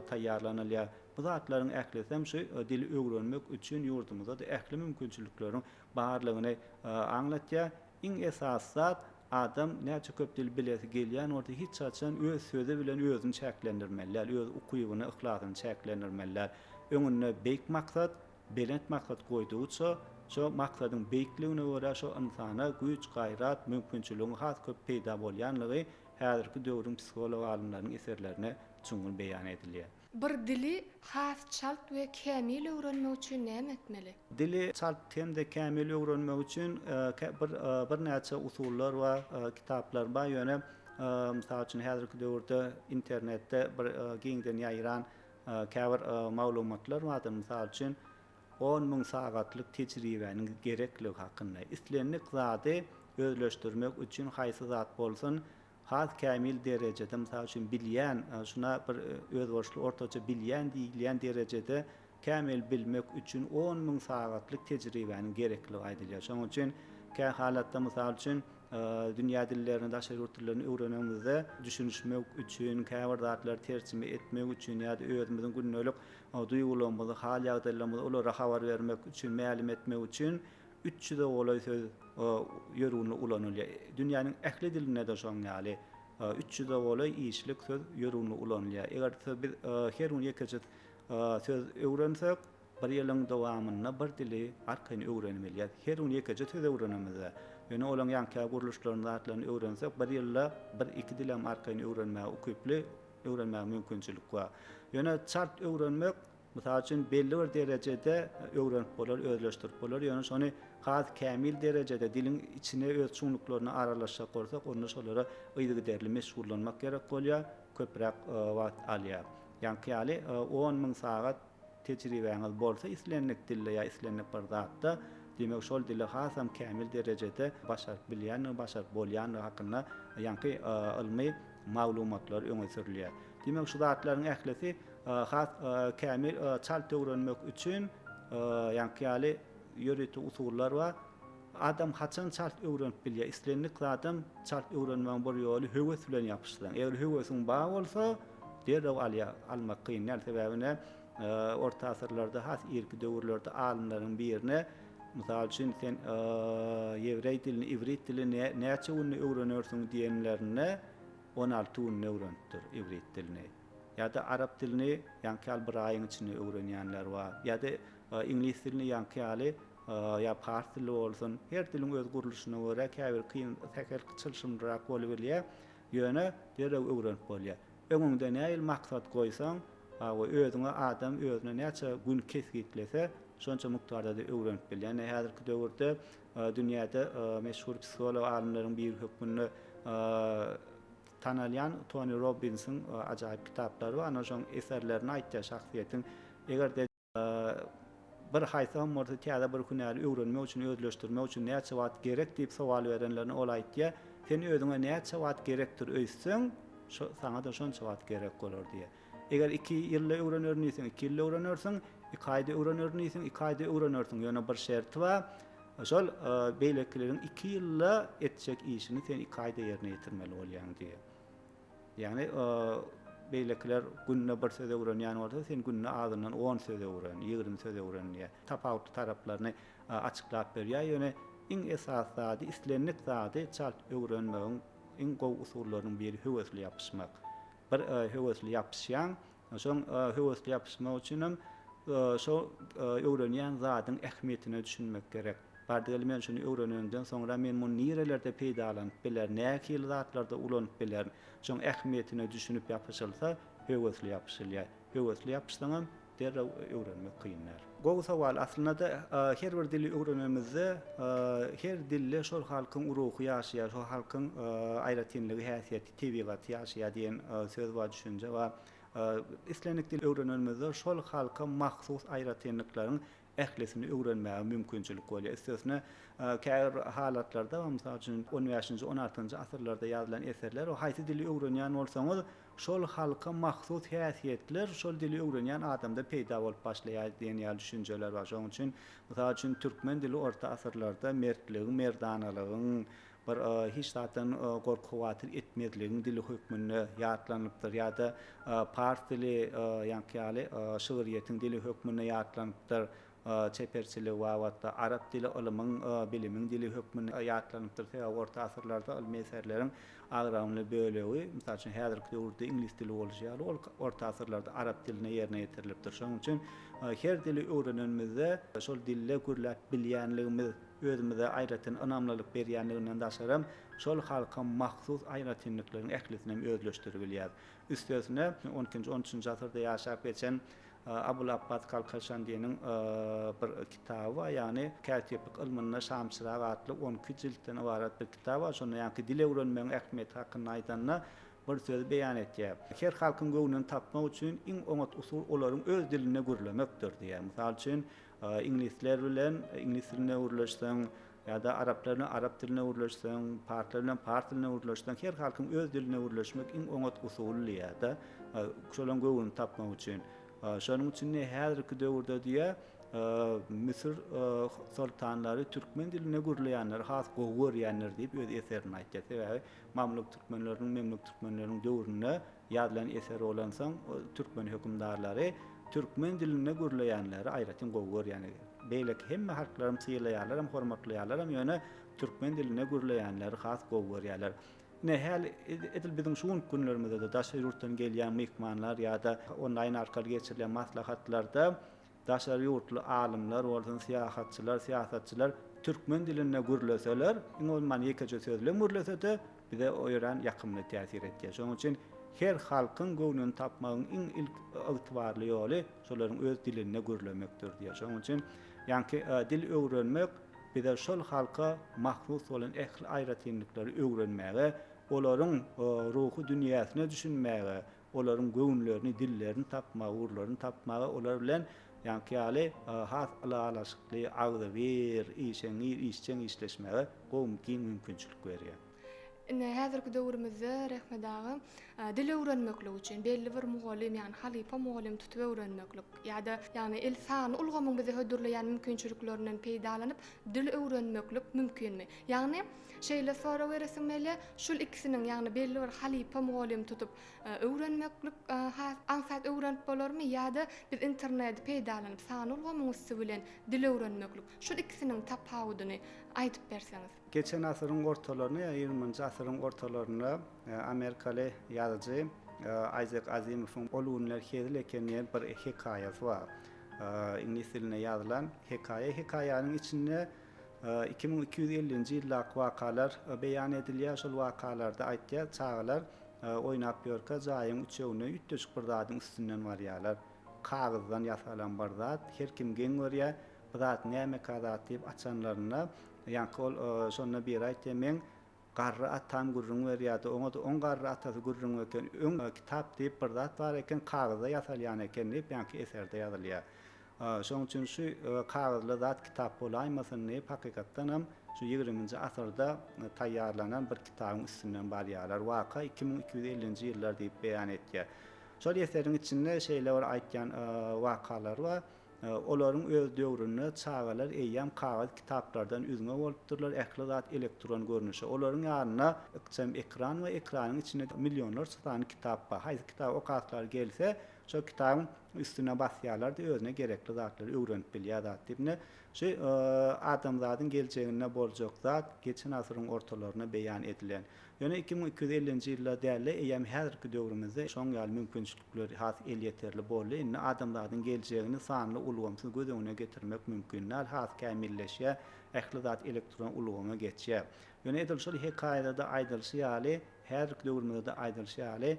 B: taýýarlanylýar. Bu zatlaryň ählisem şu dili öwrenmek üçin ýurdumyzda-da ähli mümkinçilikleriň barlygyny aňlatýar. Iň esasy zat, adam näçe köp dil bilesi gelýän bolsa hiç haçan öz sözi bilen özüni çäklendirmeli däl, öz ukybyny, yhlasyny çäklendirmeli däl. Öňünde beýik maksat, belent maksat goýdugyça, şo maksadyň beýikligine görä şo ynsana güýç, gaýrat, mümkinçiligiň has köp peýda bolýanlygy häzirki döwrüň psiholog alymlarynyň eserlerinde çuňňur beýan edilýär.
A: Bir dili has çalt we kämil öwrenmek üçin näme etmeli?
B: Dili çalt hem-de kämil öwrenmek üçin bir birnäçe usullar bar, kitaplar bar. Ýöne, mysal üçin, häzirki döwürde internetde bir giňden ýaýran käbir maglumatlar bardyr. Mysal üçin, 10 000 sagatlyk tejribäniň gerekligi hakynda. Islendik zady özleşdirmek üçin haýsy zat bolsun, Has kämil derejede, mysal üçin, bilýän, şuna bir özboluşly ortaça bilýän diýilýän derejede kämil bilmek üçin 10 000 sagatlyk tejribäniň gerekligi aýdylýar. Şonuň üçin kä halatda, mysal üçin, dünýä dillerini, daşary ýurt dillerini öwrenenimizde düşünişmek üçin, käbir zatlary terjime etmek üçin ýa-da özümiziň gündelik duýgularymyzy, hal-ýagdaýlarymyzy olara habar bermek üçin, mälim etmek üçin 300-e golaý söz ýörgünli ulanylýar. Dünýäniň ähli dilinde-de şoň ýaly 300-e golaý işlik söz ýörgünli ulanylýar. Eger biz her gün ýekeje söz öwrensek, bir ýylyň dowamynda bir dili arkaýyn öwrenibilýäris. Her gün ýekeje söz öwrenemizde. Ýöne olaň ýaňky gurluşlaryny, zatlaryny öwrensek, bir ýylda bir-iki dilem arkaýyn öwrenmäge ukyply, öwrenmäge mümkinçilik bar. Ýöne çalt öwrenmek Mysal üçin, belli bir derejede öwrenip bolar, özleşdirip bolar, ýöne şony has kämil derejede, diliň içine, öz çuňluklaryna aralaşjak bolsak, onda şolara yzygiderli meşgullanmak gerek bolýar, köpräk wagt alýar. Ýaňky ýaly, 10 000 sagat tejribäňiz bolsa islendik dilde ýa islendik bir zatda, diýmek, şol dili hasam kämil derejede başaryp bilýändigi, başaryp bolýandygy hakynda ýaňky ylmy maglumatlar öňe sürülýär. Diýmek, şu zatlaryň ählisi Has kämil, çalt öwrenmek üçin ýaňky ýaly ýörite usullar bar. Adam haçan çalt öwrenip bilýär? Islendik zadam çalt öwrenmegiň bir ýoly höwes bilen ýapyşsaň. Eger höwesiň bar bolsa, derrew alýar, almak kyn däl. Sebäbi ne, orta asyrlarda, has irki döwürlerde alymlaryň birine, mysal üçin, sen ýewreý dilini, iwrit dilini näçe günde öwrenersiň diýenlerinde, 16 günde öwrenipdir iwrit dilini. Ýa-da arap dilini ýaňky ýaly bir aýyň içinde öwrenýänler bar. Ýa-da iňlis dilini ýaňky ýaly ýa pars dili bolsun, her diliň öz gurluşyna görä käbir kyn, sähel çylşyrymlyrak bolubilýär. Ýöne derrew öwrenip bolýar. Öňüňde nähili maksat goýsaň, we özüňe adam özüne näçe gün kesgitlese, şonça mukdarda-da öwrenip bilýär. Ine häzirki döwürde dünýäde meşhur psiholog alymlaryň biri hökmünde Tanalýan Toni Robbinsiň ajaýyp kitaplary bar. Ana şoň eserlerini aýtýar şahsyýetiň eger-de bir haýsam bolsa täze bir hünäri öwrenmek üçin, özleşdirmek üçin näçe wagt gerek diýip sowal berenlerine ol aýtýar, sen özüňe näçe wagt gerekdir öýtseň, şo saňa-da şonça wagt gerek bolar diýýär. Eger iki ýylda öwrenerin diýseň, iki ýylda öwrenersiň, iki aýda öwrenerin diýseň, iki aýda öwrenersiň. Ýöne bir şerti bar. Şol beýlekileriň iki ýylda etjek işini sen iki aýda ýerine ýetirmeli bolýaň diýýär. Ýagny beýlekiler günde bir söz öwrenýän bolsa, sen günde azyndan on söz öwren, 20 söz öwren diýýär. Tapawutly taraplaryny açyklap berýär. Ýöne iň esasy zady, islendik zady çalt öwrenmegiň iň gowy usullarynyň biri höwesli ýapyşmak. Bir höwesli ýapyşýaň, şoň höwesli ýapyşmak üçinem şo öwrenýän zadyň ähmiýetine düşünmek gerek. Bardy-geldi men şuny öwrenenimden soňra men muny nirelerde peýdalanyp bilerin, nähili zatlarda ulanyp bilerin? Şoň ähmiýetine düşünip ýapyşylsa, höwesli ýapyşylýar. Höwesli ýapyşsaňam. Derrew öwrenmek kyn däl. Gowy sowal. Aslynda-da her bir dili öwrenenimizde her dilde şol halkyň ruhy ýaşaýar, şol halkyň aýratynlygy, häsiýeti, tebigaty ýaşaýar diýen söz bar, düşünje bar. Islendik dili öwrenenimizde şol halka mahsus aýratynlyklaryň ählisini öwrenmäge mümkinçilik bolýar. Üstesine, käbir halatlarda, mysal üçin, on bäşinji, on altynjy asyrlarda ýazylan eserler, haýsy dili öwrenýän bolsaňyz, şol halka mahsus häsiýetler şol dili öwrenýän adamda peýda bolup başlaýar diýen ýaly düşünjeler bar. Şonuň üçin, mysal üçin, türkmen dili orta asyrlarda mertligiň, merdanalygyň, bir hiç zatdan gorky-howatyr etmezligiň dili hökmünde ýatlanypdyr ýa-da pars dili ýaňky ýaly şygryýetiň dili hökmünde ýatlanypdyr, çeperçiligi babatda, arap dili ylymyň, bilimiň dili hökmünde ýatlanypdyr. Sebäbi orta asyrlarda ylmy eserleriň agramly bölegi, mysal üçin, häzirki döwürde iňlis dili bolşy ýaly, ol orta asyrlarda arap dilinde ýerine ýetirilipdir. Şonuň üçin her dili öwrenenimizde şol dilde gürläp bilýänligimiz, özümize aýratyn ynamlylyk berýänliginden daşaram, şol halka mahsus aýratynlyklaryň ählisinem özleşdiribilýär. Üstesine, on ikinji, on üçünji asyrda ýaşap geçen Abul Apbas Kalkalşandiniň bir kitaby bar, ýagny Kätiplik ylmynda Şamçyrag atly on iki jiltden ybarat bir kitap bar. Şonda ýaňky dil öwrenmegiň ähmiýeti hakynda aýdanda bir sözi beýan etýär. Her halkyň göwnüni tapmak üçin iň oňat usul olaryň öz dilinde gürlemekdir diýýär. Mysal üçin, Iňlisler bilen iňlis dilinde gürleşseň, ýa-da araplar bilen arap dilinde gürleşseň, parslar bilen pars dilinde gürleşseň, her halkyň öz dilinde gürleşmek iň oňat usul diýýär-de, şolaryň göwnüni tapmak üçin. Şonuň üçin-de häzirki döwürde diýýär, Müsür soltanlary türkmen dilinde gürleýänleri has gowy görýändir diýip öz eserinde aýtýar. Sebäbi mamluk türkmenleriniň, memluk türkmenleriniň döwründe Ýazylan eser bolansoň, türkmen hökümdarlary türkmen dilinde gürleýänleri aýratyn gowy görýän eken. Beýleki hemme halklaram sylaýarlaram, hormatlaýarlaram, ýöne türkmen dilinde gürleýänleri has gowy görýärler. Ine, häli edil biziň şu günki günlerimizde-de daşary ýurtdan gelýän myhmanlar ýa-da onlaýn arkaly geçirilýän maslahatlarda Daşary ýurtly alymlar bolsun, syýahatçylar, syýasatçylar türkmen dilinde gürleseler, iň bolman ýekeje sözlem gürlese-de, bize örän ýakymly täsir etýär. Şonuň üçin her halkyň göwnüni tapmagyň iň ilk ygtybarly ýoly şolaryň öz dilinde gürlemekdir diýýär. Şonuň üçin ýaňky dil öwrenmek bize şol halka mahsus bolan ähli aýratynlyklary öwrenmäge, olaryň ruhy dünýäsine düşünmäge, olaryň göwünlerini, dillerini tapmaga, ugurlaryny tapmaga, olar bilen ýaňky ýaly has ylalaşykly, agzybir, işeňňir, işjeň işleşmäge gowy, giň mümkinçilik berýär.
A: Indi häzirki döwrümizde Rehmet aga, dil öwrenmeklik üçin belli bir mugallym, ýagny halypa mugallym tutup öwrenmeklik ýa-da ýagny el sanly ulgamyň bize hödürleýän mümkinçiliklerinden peýdalanyp dil öwrenmeklik mümkinmi? Ýagny şeýle sorag beresim gelýär, şul ikisiniň, ýagny belli bir halypa mugallym tutup öwrenmeklik has aňsat öwrenip bolarmy ýa-da biz interneti peýdalanyp sanly ulgamyň üsti bilen dil öwrenmeklik, şul ikisiniň tapawudyny aýdyp berseňiz.
B: Geçen asyryň ortalarynda ýa ýigriminji asyryň ortalarynda amerikaly ýazyjy Aýzek Azimowyň Ol günler hezil eken diýen bir hekaýasy bar. Iňlis dilinde ýazylan hekaýa. Hekaýanyň içinde 2250-nji ýyldaky wakalar beýan edilýär. Şol wakalarda aýtýar, çagalar oýnap ýörkä jaýyň üçeginde üýtgeşik bir zadyň üstünden barýarlar. Kagyzdan ýasalan bir zat. Her kim geň görýär. Bu zat nämeka zat diýip açanlarynda, ýaňky ol şonda biri aýtýar, meň garry atam gürrüň berýärdi, oňa-da oň garry atasy gürrüň eken, öň kitap diýip bir zat bar eken, kagyzda ýasalýan eken diýip, ýaňky eserde ýazylýar. Şonuň üçin şu kagyzly zat kitap bolaýmasyn diýip, hakykatdanam şu ýigriminji asyrda taýýarlanan bir kitabyň üstünden barýarlar. Waka 2250-nji ýyllar diýip beýan etýär. Şol eseriň içinde şeýle bir aýtýan wakalar bar. Olaryň öz döwründe çagalar eýýäm kagyz kitaplardan üzňe bolupdyrlar, ähli zat elektron görnüşe. Olaryň ýanynda ykjam ekran we ekranyň içinde millionlarça sany kitap bar. Haýsy kitaby okaslary gelse, şol kitabyň üstüne basýarlar-da, özüne gerekli zatlary öwrenip bilýär zat diýip. Ine, şu adamzadyň geljeginde boljak zat geçen asyryň ortalarynda beýan edilen. Ýöne 2250-nji ýylda däl-de, eýýäm häzirki döwrümizde şoň ýaly mümkinçilikler has elýeterli boldy. Indi adamzadyň geljegini sanly ulgamsyz göz öňüne getirmek mümkin däl, has kämilleşýär, ähli zat elektron ulgama geçýär. Ýöne edil şol hekaýada-da aýdylyşy ýaly, häzirki döwrümizde-de aýdylyşy ýaly,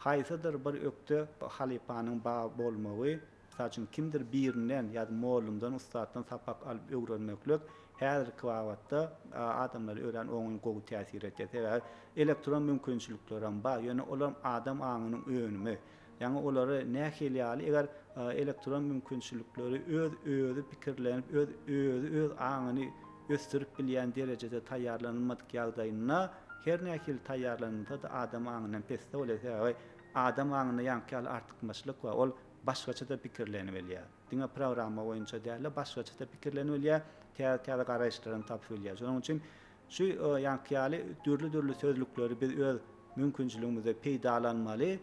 B: haýsydyr bir ökde halypanyň bar bolmagy. Mysal üçin, kimdir birinden ýa-da mollumdan, ussatdan sapak alyp öwrenmeklik häzirki babatda adamlara örän oňyn gowy täsir edýär. Sebäbi elektron mümkinçiliklerem bar, ýöne olam adam aňynyň önümi. Ýagny olary nähili ýaly eger elektron mümkinçilikleri öz özi pikirlenip, öz özi öz aňyny ösdürip bilýän derejede taýýarlanylmadyk ýagdaýynda her nähili taýýarlanylsa-da adam aňyndan pesde bolýar. Sebäbi adam aňynda ýaňky ýaly artykmaçlyk bar. Ol başgaça-da pikirlenibilýär. Diňe programma boýunça däl-de, başgaça-da pikirlenibilýär, täze-täze garaýyşlaram tapyp bilýär. Şonuň üçin şu ýaňky ýaly dürli-dürli sözlükleri biz öz mümkinçiligimizde peýdalanmaly,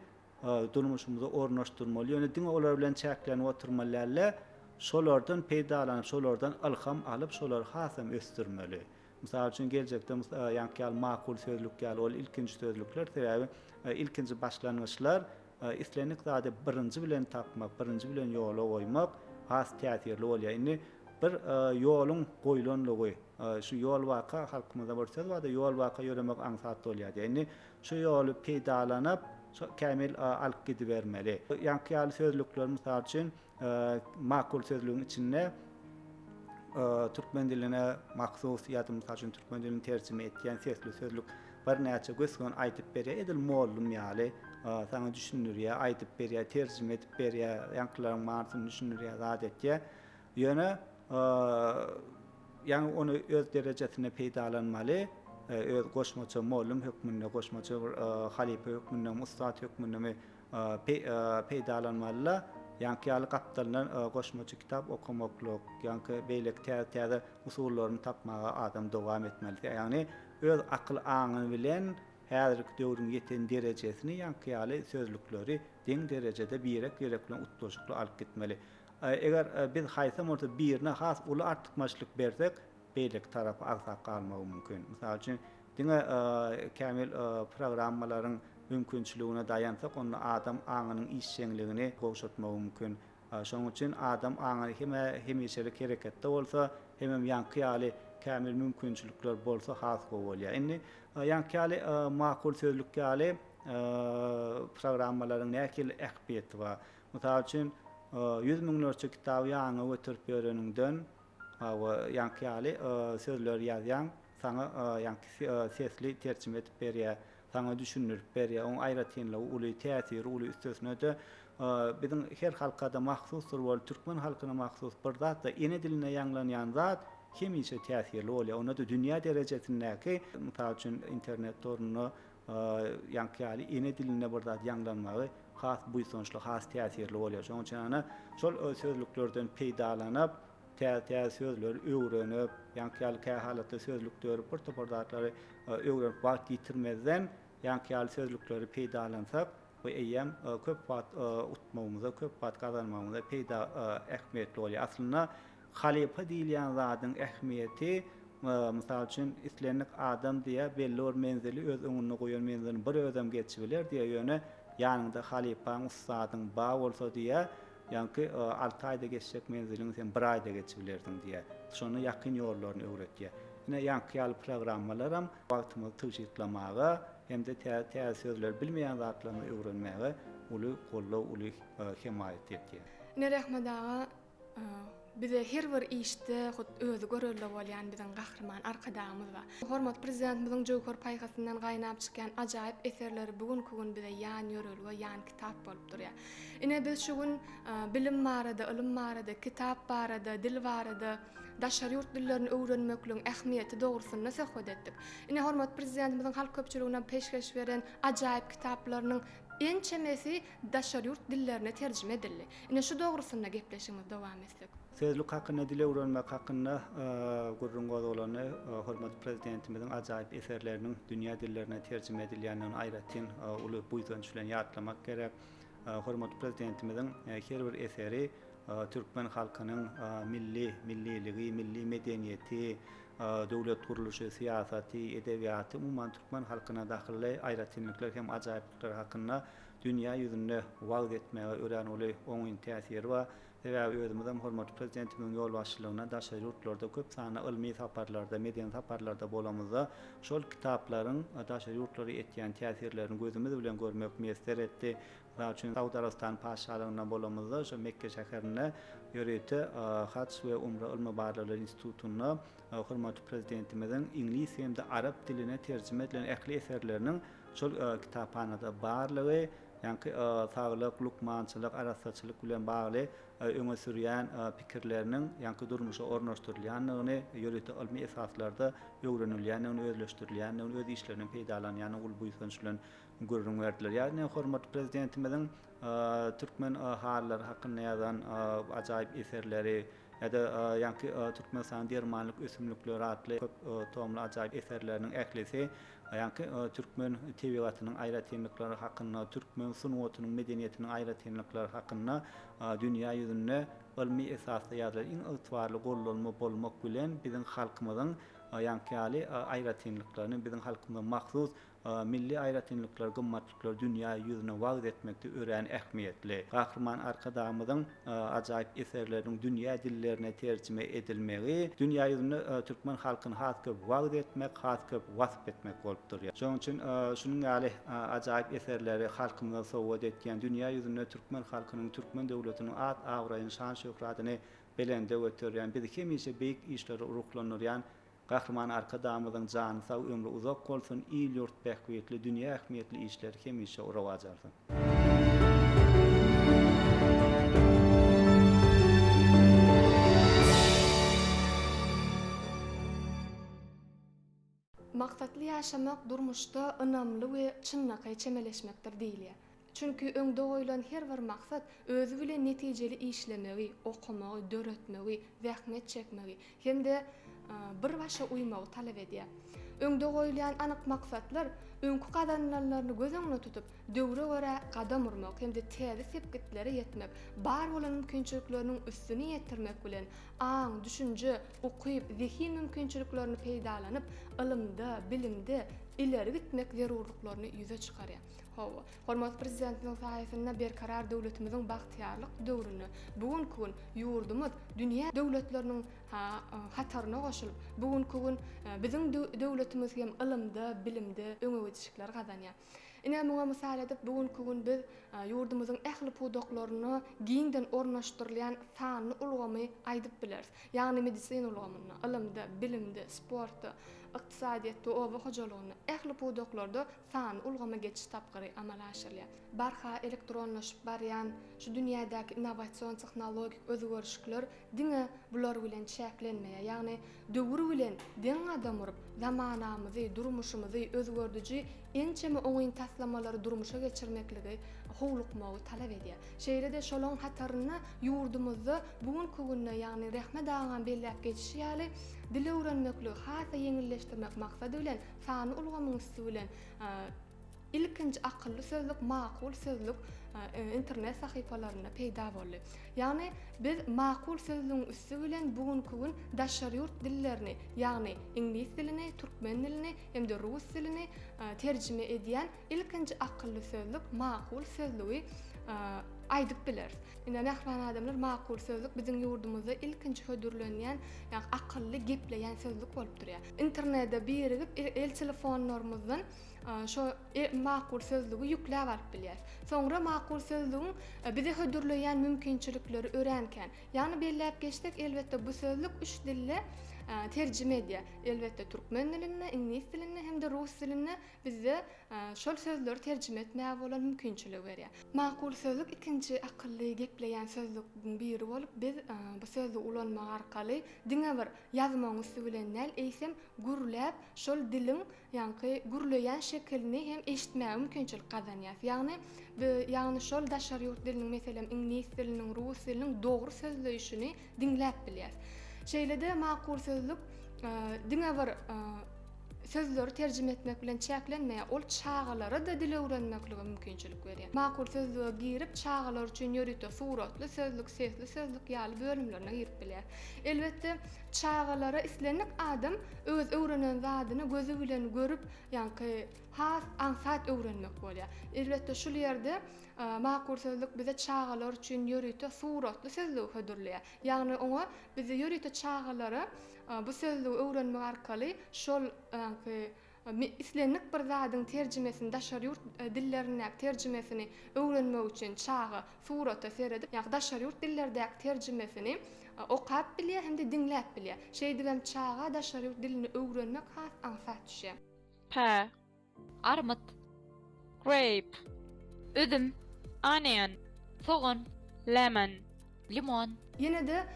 B: durmuşymyza ornaşdyrmaly. Ýöne diňe olar bilen çäklenip oturmaly däl-de, şolardan peýdalanyp, şolardan ylham alyp, şolary hasam ösdürmeli. Mysal üçin, geljekde ýaňky ýaly makul sözlük ýaly ol ilkinji sözlükler, sebäbi ilkinji başlangyçlar islendik zady birinji bilen tapmak, birinji bilen ýola goýmak has täsirli bolýar. Indi bir ýoluň goýlanlygy, şu ýol baka halkymyzda bir söz bardyr, ýol baka ýöremek aňsat bolýar diýýär. Indi şu ýoly peýdalanyp, şo kämil alyp gidibermeli. Ýaňky ýaly sözlükler, mysal üçin, Makul sözlügiň içinde türkmen diline mahsus ýa-da mysal üçin türkmen dilini terjime etýän sesli sözlük birnäçe gös-göni aýdyp berýär. Edil mollum ýaly saňa düşündirýär, aýdyp berýär, terjime edip berýär, ýaňkylaryň manysyny düşündirýär, zat etýär. Ýöne ýaňy ony öz derejesinde peýdalanmaly, öz goşmaça mollum hökmünde, goşmaça bir halypa hökmündemi, ussat hökmündemi peýdalanmalyda, ýaňky ýaly gapdalyndan goşmaça kitap okamaklyk, ýaňky beýleki täze-täze usullaryny tapmaga adam dowam etmeli. Ýagny öz akyl-aňy bilen häzirki döwrüň ýeten derejesini ýaňky ýaly sözlükleri deň derejede birek-birek bilen utgaşykly alyp gitmeli. Eger biz haýsam bolsa birine has uly artykmaçlyk bersek, beýleki tarapy agsak galmagy mümkin. Mysal üçin, diňe kämil programmalaryň mümkinçiligine daýansak, onda adam aňynyň işjeňligini gowşatmagy mümkin. Şonuň üçin adam aňy hem-ä hemişelik hereketde bolsa, hemem ýaňky ýaly kämil mümkinçilikler bolsa has gowy bolýar. Indi ýaňky ýaly makul sözlük ýaly programmalaryň nähili ähmiýeti bar? Mysal üçin, ýüz müňlerçe kitaby ýanyňa göterip ýöreniňden, Hawa, ýaňky ýaly sözleri ýazýaň, saňa ýaňky sesli terjime edip berýär, saňa düşündirip berýär. Oň aýratynlygy uly, täsiri uly, üstesine-de biziň her halka-da mahsusdyr bol, türkmen halkyna mahsus bir zat-da, ene dilinde ýaňlanýan zat hemişe täsirli bolýar. Onda-da dünýä derejesindäki, mysal üçin, internet torunda Ýaňky ýaly ene dilinde bir zat ýaňlanmagy has buýsançly, has täsirli bolýar. Şonuň üçin ana şol sözlüklerden peýdalanyp, täze-täze sözleri öwrenip, ýaňky ýaly kähalatda sözlük dörüp bir topar zatlary öwrenip wagt ýitirmezden ýaňky ýaly sözlükleri peýdalansak, bu eýýäm köp wagt utmagymyza, köp wagt gazanmagymyza peýda ähmiýetli bolýar. Aslynda Halypa diýilýän zadyň ähmiýeti, mysal üçin, islendik adam diýýär, belli bir menzili, öz öňünde goýan menzilini bir özem geçibiler diýýär, ýöne ýanyňda halypaň, ussadyň bar bolsa diýýär, ýaňky alty aýda geçjek menziliňi sen bir aýda geçibilersiň diýýär. Şonda ýakyn ýollaryny öwretýär. Ine, ýaňky ýaly programmalaram wagtymyzy tygşytlamaga hem-de täze-täze sözleri, bilmeýän zatlarymyzy öwrenmäge uly goldaw, uly hemaýat edýär.
A: Ine, Rehmet aga, Bize her bir işde hut özi görelde bolýan biziň Gahryman Arkadagymyz bar. Hormatly Prezidentimiziň jöwher paýhasyndan gaýnap çykýan ajaýyp eserleri bu günki gün bize ýan ýörelge, ýan kitap bolup durýar. Ine, biz şu gün bilim barada, ylym barada, kitap barada, dil barada, daşary ýurt dillerini öwrenmekligiň ähmiýeti dogrusynda söhbet etdik. Ine, hormatly Prezidentimiziň halk köpçüligine peşgeş beren ajaýyp kitaplarynyň ençemesi daşary ýurt dillerine terjime edildi. Ine şu dogrusynda gepleşigimizi dowam etsek.
B: Sözlük hakynda, dil öwrenmek hakynda gürrüň gozgalanda, hormatly Prezidentimiziň ajaýyp eserleriniň dünýä dillerine terjime edilýändigini aýratyn uly buýsanç bilen ýatlamak gerek. Hormatly Prezidentimiziň her bir eseri türkmen halkynyň milli milliligi, milli medeniýeti, döwlet gurluşy, syýasaty, edebiýaty, umuman, türkmen halkyna dahylly aýratynlyklar hem ajaýyplyklar hakynda dünýä ýüzünde wagyz etmäge örän uly oňyn täsiri bar. Sebäbi özümizem hormatly Prezidentimiziň ýolbaşçylygynda daşary ýurtlarda köp sanly ylmy saparlarda, medeni saparlarda bolamyzda şol kitaplaryň daşary ýurtlara etýän täsirlerini gözümiz bilen görmek miýesser etdi. Mysal üçin, Saud Arabystany Patyşalygynda bolamyzda şo Mekge şäherinde ýörite Haj we Umra ylmy barlaglar institutynda hormatly Prezidentimiziň iňlis hem-de arap diline terjime edilen ähli eserleriniň şol kitaphanada barlygy, ýaňky saglyk, lukmançylyk, arassaçylyk bilen bagly öňe sürýän pikirleriniň ýaňky durmuşa ornaşdyrylýandygyny, ýörite ylmy esaslarda öwrenilýändigini, özleşdirilýändigini, öz işlerinden peýdalanýandygyny uly buýsanç bilen gürrüň berdiler. Ýagny hormatly Prezidentimiziň türkmen halylary hakynda ýazan ajaýyp eserleri ýa-da ýaňky Türkmenistanyň dermanlyk ösümlikleri atly köp tomly ajaýyp eserleriniň ählisi ýaňky türkmen tebigatynyň aýratynlyklary hakynda, türkmen sungatynyň, medeniýetiniň aýratynlyklary hakynda dünýä ýüzünde ylmy esasda ýazylan iň ygtybarly gollanma bolmak bilen biziň halkymyzyň ýaňky ýaly aýratynlyklaryny, biziň halkymyza mahsus Milli aýratynlyklary, gymmatlyklary dünýä ýüzüne wagyz etmekde örän ähmiýetli. Gahryman Arkadagymyzyň ajaýyp eserleriniň dünýä dillerine terjime edilmegi dünýä ýüzünde türkmen halkyny has köp wagyz etmek, has köp wasp etmek bolup durýar. Şonuň üçin şunuň ýaly ajaýyp eserleri halkymyza sowgat etýän, dünýä ýüzünde türkmen halkynyň, türkmen döwletiniň at-abraýyny, şan-şöhratyny belende göterýän, bizi hemişe beýik işlere ruhlandyrýan Gahryman Arkadagymyzyň jany sag, ömri uzak bolsun, il-ýurt bähbitli, dünýä ähmiýetli işleri hemişe rowaç alsyn!
A: Maksatly ýaşamak durmuşda ynamly we çynlakaý çemeleşmekdir diýilýär. Çünki öňde goýlan her bir maksat özi bilen netijeli işlemegi, okamagy, döretmegi, zähmet çekmegi hem-de bir başa uýmagy talap edýär. Öňde goýulýan anyk maksatlar öňki gazanylanlaryny göz öňünde tutup, döwre görä gadam urmak hem-de täze sepgitlere ýetmek, bar bolan mümkinçilikleriniň üstüni ýetirmek bilen, aň, düşünje, ukyp, zehin mümkinçiliklerini peýdalanyp, ylymda, bilimde ileri gitmek zerurlyklaryny ýüze çykarýar. Hawa, hormatly Prezidentimiziň saýasynda Berkarar döwletimiziň bagtyýarlyk döwründe bu günki gün ýurdumyz dünýä döwletleriniň hataryna goşulyp, bu günki gün biziň döwletimiz hem ylymda, bilimde öňegidişlikler gazanýar. Ine, muňa mysal edip, bu günki gün biz ýurdumyzyň ähli pudaklarynda giňden ornaşdyrylýan sanly ulgamy aýdyp bileris. Ýagny medisina ulgamynda, ylymda, bilimde, sportda, ykdysadyýetde, oba hojalygynda, ähli pudaklarda sanly ulgama geçiş tapgyry amala aşyrylýar. Barha elektronlaşyp barýan şu dünýädäki innowasion tehnologik özgerişikler diňe bular bilen çäklenmeýär. Ýagny döwür bilen deň gadam urup, zamanamyzy, durmuşymyzy özgerdiji ençeme oňyn taslamalary durmuşa geçirmekligi howlukmagy talap edýär. Şeýle-de şolaň hatarynda ýurdumyzda bu günki günde, ýagny Rehmet agaň belläp geçişi ýaly, dil öwrenmekligi has-da ýeňilleşdirmek maksady bilen Sanly ulgamyň üsti bilen ilkinji akylly sözlük Makul sözlük internet sahypalarynda peýda boldy. Ýagny biz Makul sözlügiň üsti bilen bu günki gün daşary ýurt dillerini, ýagny iňlis dilini, türkmen dilini hem-de rus dilini terjime edýän ilkinji akylly sözlük Makul sözlügi aýdyp bileris. Ine, mähriban adamlar, Makul sözlük biziň ýurdumyzda ilkinji hödürlenýän, ýagny akylly gepleýän sözlük bolup durýar. Internete birigip, el telefonlarymyzdan şo Makul sözlügi ýükläp alyp bilýäris. Soňra Makul sözlügiň bize hödürleýän mümkinçilikleri örän kän. Ýagny belläp geçsek, elbetde bu sözlük üç dilde terjime edýär. Elbetde türkmen dilinde, iňlis dilinde hem-de rus dilinde bizde şol sözleri terjime etmäge bolan mümkinçiligi berýär. Makul sözlük ikinji akylly gepleýän sözlügiň biri bolup, biz bu sözlügi ulanmak arkaly diňe bir ýazmagyň üsti bilen däl, eýsem, gürläp, şol diliň, ýaňky gürleýän şekilini hem eşitmäge mümkinçilik gazanýarys. Ýagny, ýagny şol daşary ýurt diliniň, meselem, iňlis diliniň, rus diliniň dogry sözleýşini diňläp bilýäris. Şeýle-de makul sözlük diňe bir sözleri terjime etmek bilen çäklenmeýär, ol çagalara-da dil öwrenmeklige mümkinçilik berýär. Makul sözlüge girip, çagalar üçin ýörite suratly sözlük, sesli sözlük ýaly bölümlerine girip bilýär. Elbetde, çagalara islendik adam öz öwrenen zadyny gözi bilen görüp, ýaňky. has aňsat öwrenmek bolýar. Elbetde şul ýerde Makul sözlük bize çagalar üçin ýörite suratly sözlügi hödürleýär. Ýagny oňa bizi ýörite çagalara bu sözlügi öwrenmek arkaly şol islendik bir zadyň terjimesini daşary ýurt dillerindäki terjimesini öwrenmek üçin çaga surata seredip, ýagny daşary ýurt dillerdäki terjimesini okap bilýär hem-de diňläp bilýär. Şeýdibem çaga daşary ýurt dilini öwrenmek has aňsat düşýär.
C: Pear.
D: Armyt.
C: Grape.
D: Üzüm.
C: Onion.
D: Sogan.
C: Lemon.
D: Limon.
A: Ýene-de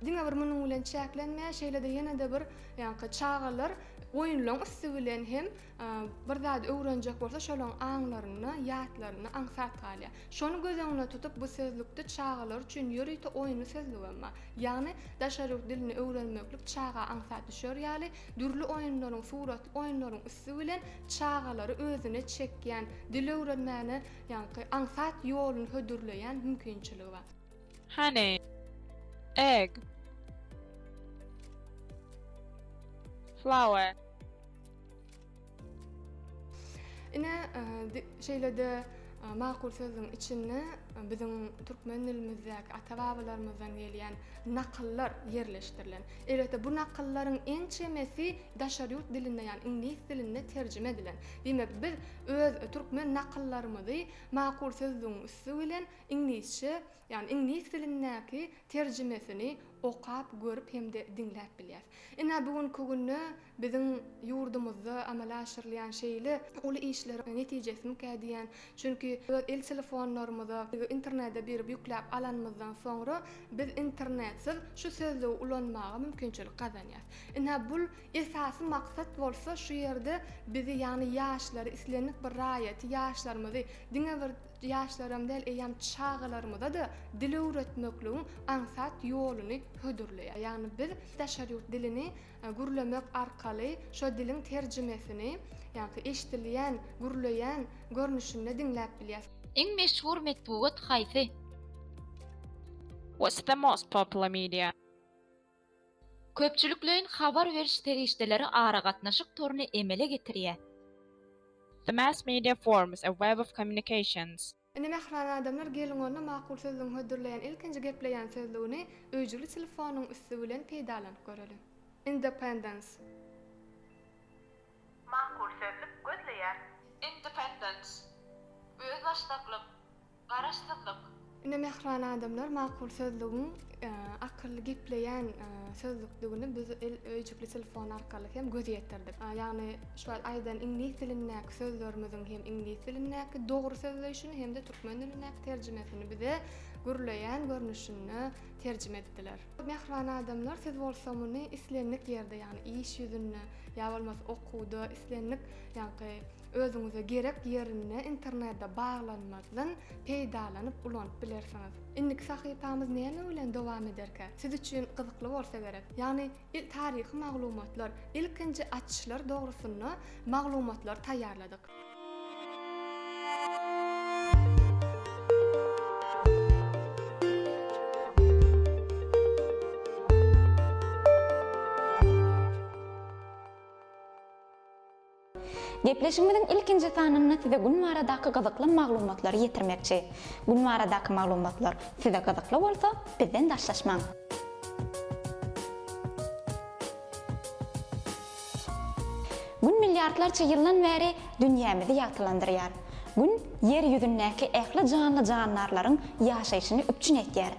A: diňe bir munuň bilen çäklenmeýär, şeýle-de ýene-de bir ýaňky çagalar oýunlaryň üsti bilen hem bir zady öwrenjek bolsa şolaryň aňlarynda, ýatlarynda aňsat galýar. Şony göz öňünde tutup bu sözlükde çagalar üçin ýörite oýunly sözlügem bar. Ýagny daşary ýurt dilini öwrenmeklik çaga aňsat düşer ýaly dürli oýunlaryň, suratly oýunlaryň üsti bilen çagalary özüne çekýän, dil öwrenmäne ýaňky aňsat ýoluny hödürleýän mümkinçiligi bar.
C: Honey. Egg. Flower.
A: Ine, şeýle-de makul sözüň içinde biziň türkmen dilimizdäki ata-babalarymyzdan gelýän nakyllar ýerleşdirilen. Elbetde, bu nakyllaryň ençemesi daşary ýurt dilinde, ýagny iňlis dilinde terjime edilen. Diýmek, biz öz türkmen nakyllarymyzy makul sözlügiň üsti bilen iňlisçe, ýagny iňlis dilindäki terjimesini okap, görüp hem-de diňläp bilýäris. Ine, bu günki günde biziň ýurdumyzda amala aşyrylýan şeýle uly işleriň netijesimikä diýýän. Çünki öz el telefonlarymyza internete girip ýükläp alanymyzdan soňra biz internetsiz şu sözlügi ulanmaga mümkinçilik gazanýarys. Ine, bul esasy maksat bolsa şu ýerde bizi, ýagny ýaşlary, islendik bir raýaty, ýaşlarymyzy diňe bir ýaşlaram däl, eýýäm çagalarymyza-da dil öwretmekligiň aňsat ýoluny hödürleýär. Ýagny biz daşary ýurt dilini gürlemek arkaly şo diliň terjimesini, ýagny eşidilýän, gürleýän görnüşinde diňläp bilýäs.
D: Iň meşhur metbugat haýsy?
C: What's the most popular media?
D: Köpçülikleýin habar beriş serişdeleri aragatnaşyk toruny emele getirýär.
C: The mass media forms a web of communications.
A: Indi mähriban adamlar geliň onda Makul sözlügiň hödürleýän ilkinji gepleýän sözlügini öýjükli telefonyň üsti bilen peýdalanyp göreliň. Independence.
C: Makul sözlük gözleýär. Independence. Özbaşdaklyk. Garaşsyzlyk.
A: Ine mähriban adamlar makul sözlügiň akylly gepleýän sözlükdigini biz el öýjükli telefon arkaly hem göz ýetirdik. Ýagny şu wagt aýdan iňlis dilindäki sözlerimiziň hem iňlis dilindäki dogry sözleýşini hem-de türkmen dilindäki terjimesini bize gürleýän görnüşinde terjime etdiler. Mähriban adamlar siz bolsa muny islendik ýerde ýagny iş ýüzünde ýa bolmasa okuwda islendik ýaňky Özüňize gerek ýerinde internete baglanmazdan peýdalanyp ulanyp bilersiňiz. Indiki sahypamyz näme bilen dowam ederkä? Siz üçin gyzykly bolsa gerek. Ýagny taryhy maglumatlar, ilkinji açyşlar dogrusynda maglumatlar taýýarladyk.
E: Gepleşigimiziň ilkinji sanynda size Gün baradaky gyzykly maglumatlary ýetirmekçi. Gün baradaky maglumatlar size gyzykly bolsa, bizden daşlaşmaň! Gün milliardlarça ýyldan bäri dünýämizi ýagtylandyrýar. Gün Ýer ýüzündäki ähli janly-jandarlaryň ýaşaýşyny üpjün etýär.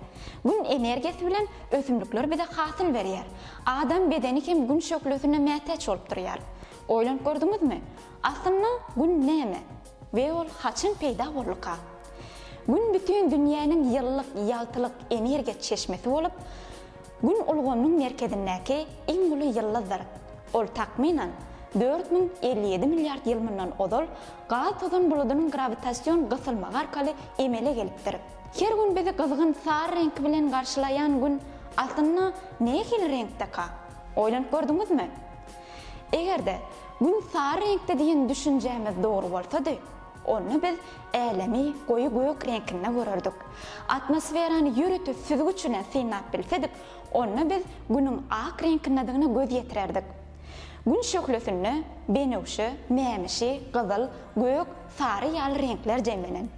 E: Gün energiýasy bilen ösümlikler bize hasyl berýär. Adam bedeni hem Gün şöhlesine mätäç bolup durýar. Oýlanyp gördüňizmi? Aslynda Gün näme we ol haçan peýda bolduka? Gün bütin dünýäniň ýylylyk, ýagtylyk, energiýa çeşmesi bolup, Gün ulgamynyň merkezindäki iň uly ýyldyzdyr. Ol takmynan 4057 milliard ýyl mundan ozal gaz-tozan buludynyň grawitasion gysylmagy arkaly emele gelipdir. Her gün bizi gyzgyn sary reňki bilen garşylaýan Gün aslynda nähili reňkdeka? Oýlanyp gördüňizmi? Eger-de, Gün sary reňkde diýen düşünjämiz dogry bolsady, onda biz Älemi goýy gök reňkinde görerdik. Atmosferany ýörite süzgüç bilen synlap bilsedik, onda biz Günüň ak reňkindedigine göz ýetirerdik. Gün şöhlesinde benewşe, mämişi, gyzyl, gök, sary ýaly reňkler jemlenen.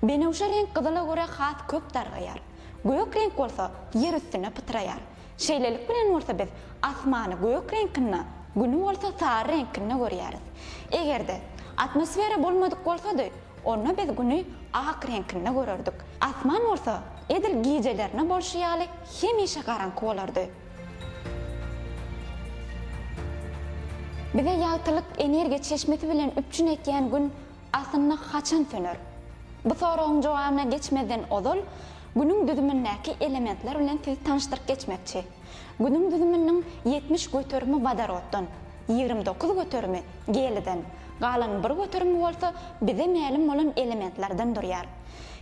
E: Benewşe reňk gyzyla görä has köp dargaýar. Gök reňk bolsa ýer üstüne pytraýar. Şeýlelik bilen bolsa biz asmany gök reňkinde, Güni bolsa sary reňkinde görýäris. Eger-de, atmosfera bolmadyk bolsady, onda biz Güni ak reňkinde görerdik. Asman bolsa edil gijelerine bolşy ýaly hemişe garaňky bolardy. Bize ýagtylyk energiýa çeşmesi bilen üpjün etýän Gün aslynda haçan söner? Bu soragyň jogabyna geçmezden ozal, Günüň düzümindäki elementler bilen sizi tanyşdyryp geçmekçi. Günüň düzüminiň 70 göterimi wodoroddan, 29 göterimi geliden, galan bir göterimi bolsa bize mälim bolan elementlerden durýar.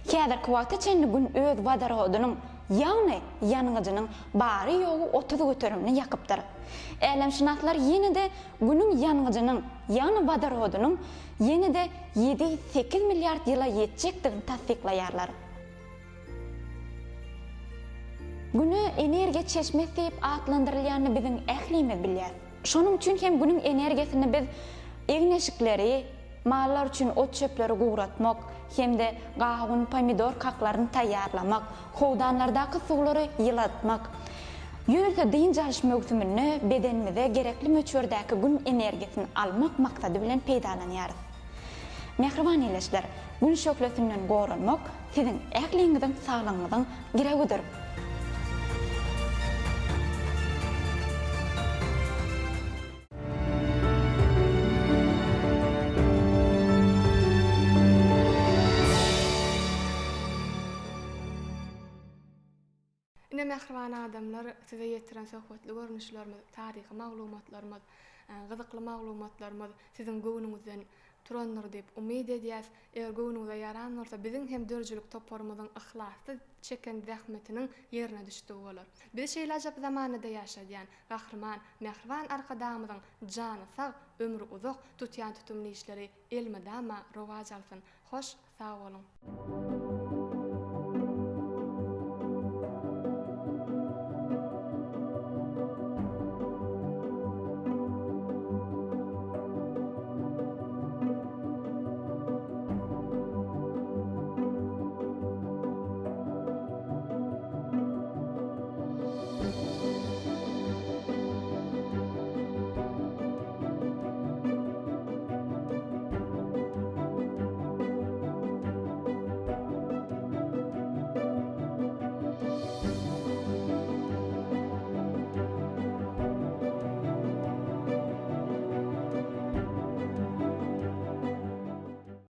E: Häzirki wagta çenli Gün öz wodorodynyň, ýagny ýangyjynyň bary-ýogy 30 göterimini ýakypdyr. Älemşynaslar ýene-de Günüň ýangyjynyň, ýagny wodorodynyň ýene-de ýedi-sekiz milliard ýyla ýetjekdigini tassyklaýarlar. Güne energiýa çeşmesi diýip atlandyrylýanyny biziň ählimiz bilýäris. Şonuň üçin hem Günüň energiýasyny biz egin-eşikleri, mallar üçin ot-çöpleri guratmak hem-de gawun, pomidor kaklaryny taýýarlamak, howdanlardaky suwlary ýylatmak, ýörite dynç alyş möwsüminde bedenimize gerekli möçberdäki Gün energiýasyny almak maksady bilen peýdalanýarys. Mähriban ildeşler, Gün şöhlesinden goranmak siziň ähliňiziň saglygyňyzyň girewidir.
A: Ine mähriban adamlar size ýetiren söhbetli görnüşlerimiz, taryhy maglumatlarymyz, gyzykly maglumatlarymyz siziň göwnüňizden turandyr diýip umyt edýäs. Eger göwnüňize ýaran bolsa biziň hem döredijilik toparymyzyň yhlasly çeken zähmetiniň ýerine düşdügi bolar. Bizi şeýle ajap zamanada ýaşadýan Gahryman, mähriban Arkadagymyzyň jany sag, ömri uzak, tutýan tutumly işleri elmydama rowaç alsyn. Hoş sag boluň!